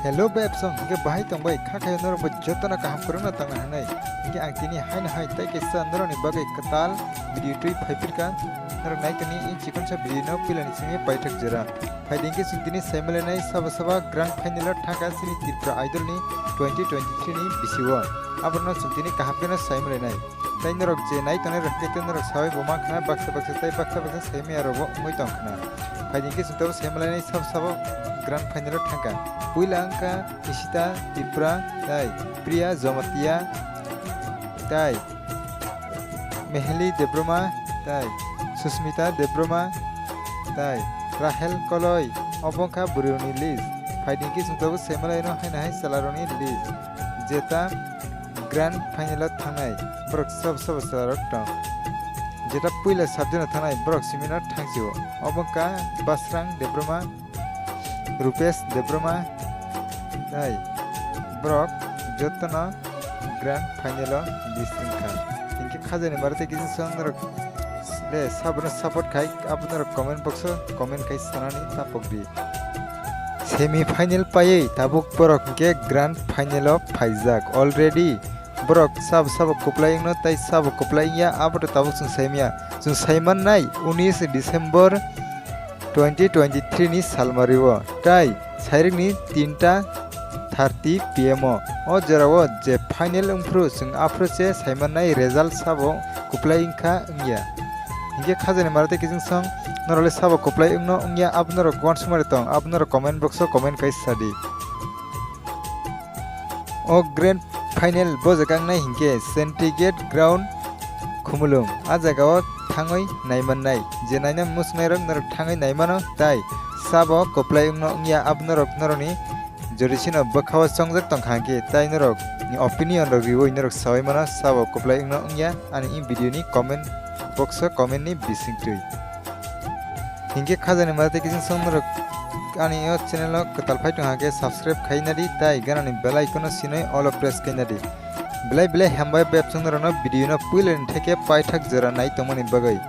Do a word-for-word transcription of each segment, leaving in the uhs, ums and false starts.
Hello bebsong, hingke bahai tongbai, kha khayo norok bo jotono kaham kwrwngno tangna hwnwi. Hingke ang tini haino hai tei kaisa norokni bagwi kwtal video twi phaiphirkha. Norok nai tongni in chikonsa video no puilani simi paithak jora. Phaidi hingke chwng tini saimanlainai sabo sabo grand final o thangkha chini Tripura Idol ni twenty twenty-three ni bisio. Abono chwng tini kaham kheno saimanlainai. Tei norok je nai tongnai rok hingke norok saui bo mankha baksa baksa tei baksa baksa saimaya rok bo wngwi tongkha. Phaidi hingke chwng tabo saimanlainai sabo sabo grand final o thangkha. Puila wngkha Ishita Tripura tei Priya Jamatia tei Meheli Debroma tei Susmita Debroma tei Rahel Koloi. Obo wngkha bwrwirokni list. Phaidi hingke chwng tabo saimanlaino haino hai chwlarokni list. Jeta grand final o thangnai borok sabo sabo chwlarok tong. Jeta puila subject no thangnai borok simino thangsio. Obo wngkha Basrang Debroma, Rupesh Debroma tei borok jotono grand final o bising kha. Hingke khajani mara tei kisa song norok le sabono support khai abo norok comment box o comment khai sanani tapok di. Semi final paiwi tabuk borok hingke grand final o phaijak already. Borok sabo sabo kwplai wngno tei sabo kwplai wngya, abo to tabuk chwng saimanya. Chwng saimannai unis December twenty twenty-three ni salmario, tei sairikni tinta thirty P M o. O jorao je final wngphuru chwng aphuru se saimannai result sabo kwplai wngkha wngya. Hingke khajani mara tei kiching song norok le sabo kwplai wngno wngya, abo norok uansukmani tong, abo norok comment box o comment kai sadi. O grand final bo jaga wngnai hinkhe Sentry Gate Ground Khumulwng. A jagao thangwi naimannai. Je naina muchungnairok norok thangwi naimano, tai sabo kwplai wngno wngya abo norok norokni jodi sino bwkhao chongjak tongkha hinkhe, tai norokni opinion rok riwi norok sawi mano sabo kwplai wngno wngya ani video ni comment box o comment ni bisingtwi. Hinkhe khajani mara tei kiching song norok ani o channel o kwtal phai tong hakhe subscribe khai nadi tai ganani bell icon o sinoi all o press khai nadi. Belai belai hambai bebsong norokno video no puila ni theke paithak jora nai tongmani bagwi.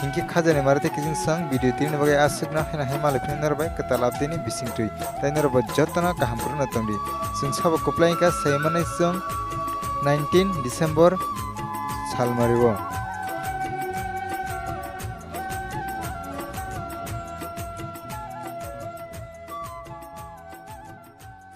Hinkhe khajani mara tei kiching song video tini bagwi aswkno haino hai malai phino norok bai kwtal update ni bisingtwi tai norok bo jotono kaham phuru no tongdi. Chwng sabo kwplai wngkha saimanai chwng nineteen December salmario.